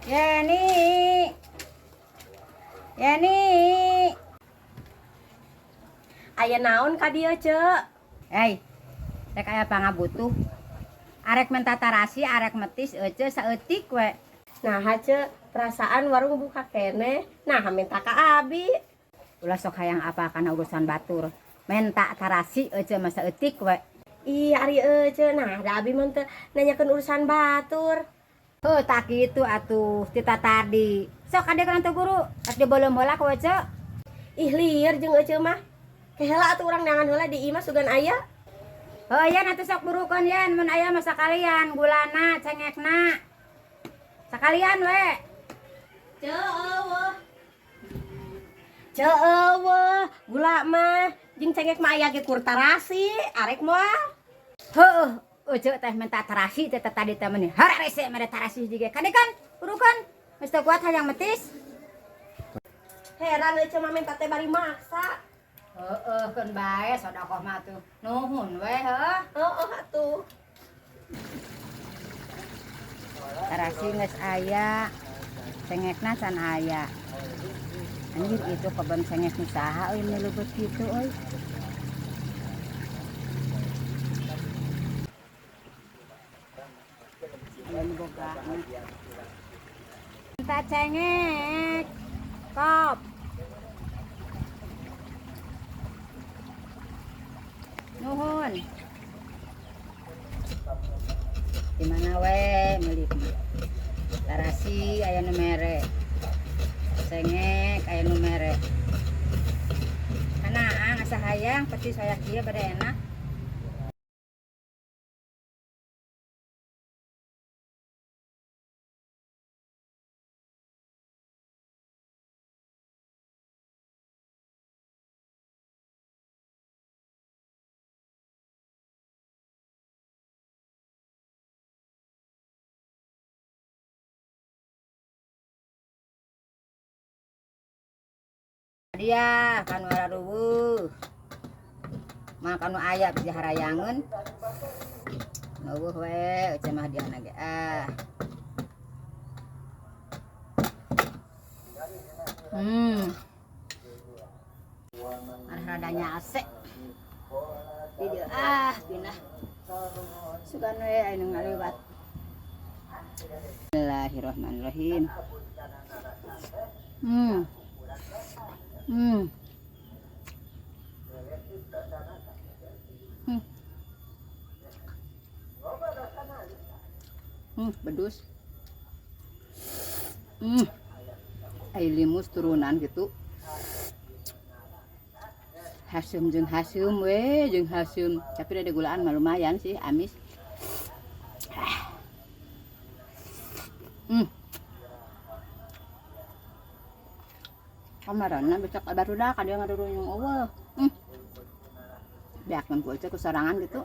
Yeni. Yeni. Aya naon ka dieu, Ceu? Hei, rek aya pangabutuh. Arek menta tarasi, arek metis ece saeutik we. Nah, Ceu, perasaan warung buka keneh. Nah, minta ka abi. Ulah sok hayang apa kana urusan batur. Menta tarasi ece mah saeutik we. Ih, ari ece, nah da abi mah teu nanyakeun urusan batur. Oh, tak kitu atuh tita tadi. Sok ade kana teu guru, rek dibeuleum heula ku ece. Ih, lieur jeung ece mah. Keheula atuh urang neangan heula di imah sugan aya. Oh yan atuh sok burukeun yan mun aya mah sakalian gulana, cengekna. Sakalian we. Ceu eueuh. Ceu eueuh, gula mah jeung cengek mah aya ge kur tarasi, arek moal. Heueuh, ece teh minta tarasi teh tadi teh meuni. Hararese mere tarasi juga. Kade kan burukeun. Geus teu kuat hayang metis. Heran ece mah minta teh bari maksa. Heeh, keun bae sodakoh mah atuh. Nuhun we heuh. Heeh atuh. Tarasi geus aya. Cengekna can aya. Anjir itu kebon cengek nu saha euy nu leubeut kitu euy. Aya nu boga. Minta cengek. Kop. Nuhun. Di mana we meuli tarasi aya nu mere. Cengek aya nu mere. Kana asa hayang petis saya kieu bade enak. Dia kan wararuweuh. Mah kanu aya bisa harayangeun. Eueuh we ece mah diana ge ah. Arah radanya asek. Di dieu ah pindah. Sugan we aya nu ngaliwat. Bismillahirrahmanirrahim. Bedus. Ai limus turunan gitu. Hasem jeung hasem we, jeung hasem. Tapi ada gulaan mah lumayan sih, amis. Kamarana bisa barudak ada yang ngaruruyung eueuh. Beak ngan ku sorangan gitu.